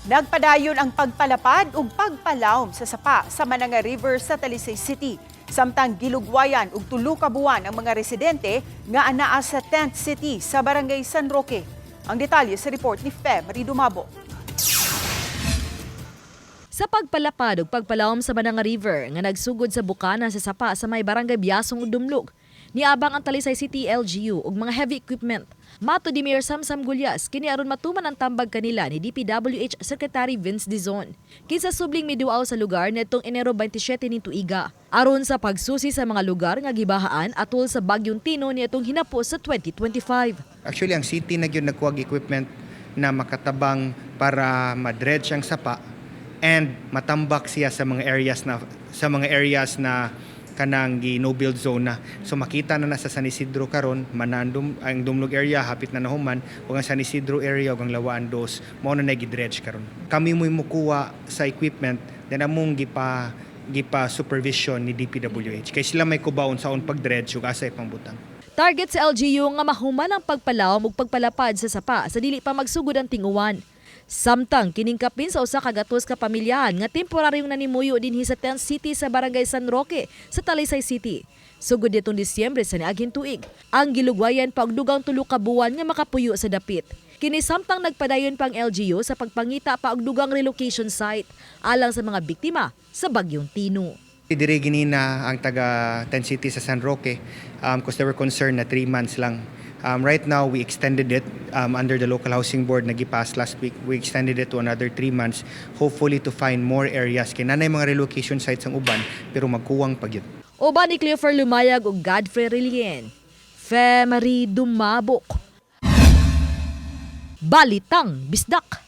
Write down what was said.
Nagpadayon ang pagpalapad ug pagpalawom sa sapa sa Mananga River sa Talisay City. Samtang gilugwayan og 3 ka buwan ang mga residente nga anaa sa Tent City sa Barangay San Roque. Ang detalye sa report ni Fe Marie Dumabo. Sa pagpalapad ug pagpalawom sa Mananga River nga nagsugod sa bukana sa sapa sa may barangay Biasong ug Dumlog, niabang ang Talisay City LGU ug mga heavy equipment. Matod ni Mayor Samsam Gullas, kini aron matuman ang tambag kanila ni DPWH Secretary Vince Dizon, kinsa subling miduaw sa lugar netong Enero 27 ning tuiga, aron sa pagsusi sa mga lugar nga gibahaan atol sa bagyong Tino niadtong hinapos sa 2025. Actually, ang city na gyud nagkuhag equipment na makatabang para ma-dredge ang sapa and matambak siya sa mga areas na kanang gi no build zone na. So makita na na sa San Isidro karon, Manandum ang Dumlog area hapit na nahuman ug ang San Isidro area ug ang Lawaan Dos mao na na gi-dredge karon. Kami mo'y mukuha sa equipment, then among gipa gipa supervision ni DPWH kay sila may kubaon sa on pag-dredge ug asa ipangbutang. Target sa LGU nga mahuman ang pagpalawom ug pagpalapad sa sapa sa dili pa magsugod ang tinguwan. Samtang kining kapin sa 100 ka pamilyahan nga temporaryong nanimuyo dinhi sa Tent City sa Barangay San Roque sa Talisay City, sugod nitong Disyembre sa niaging tuig. Ang gilugwayan pa og dugang 3 ka buwan nga makapuyo sa dapit. Kini samtang nagpadayon pang LGU sa pagpangita pa og dugang relocation site alang sa mga biktima sa bagyong Tino. Diri ginina ang taga Tent City sa San Roque because they were concerned na 3 months lang. Right now, we extended it under the local housing board na gipass last week. We extended it to another 3 months, hopefully to find more areas. Kay naa nay mga relocation sites ang uban, pero magkuwang pa gyud. Uban ni Cleofer Lumayag ug Godfrey Relien. Fe Marie Dumabok. Balitang Bisdak.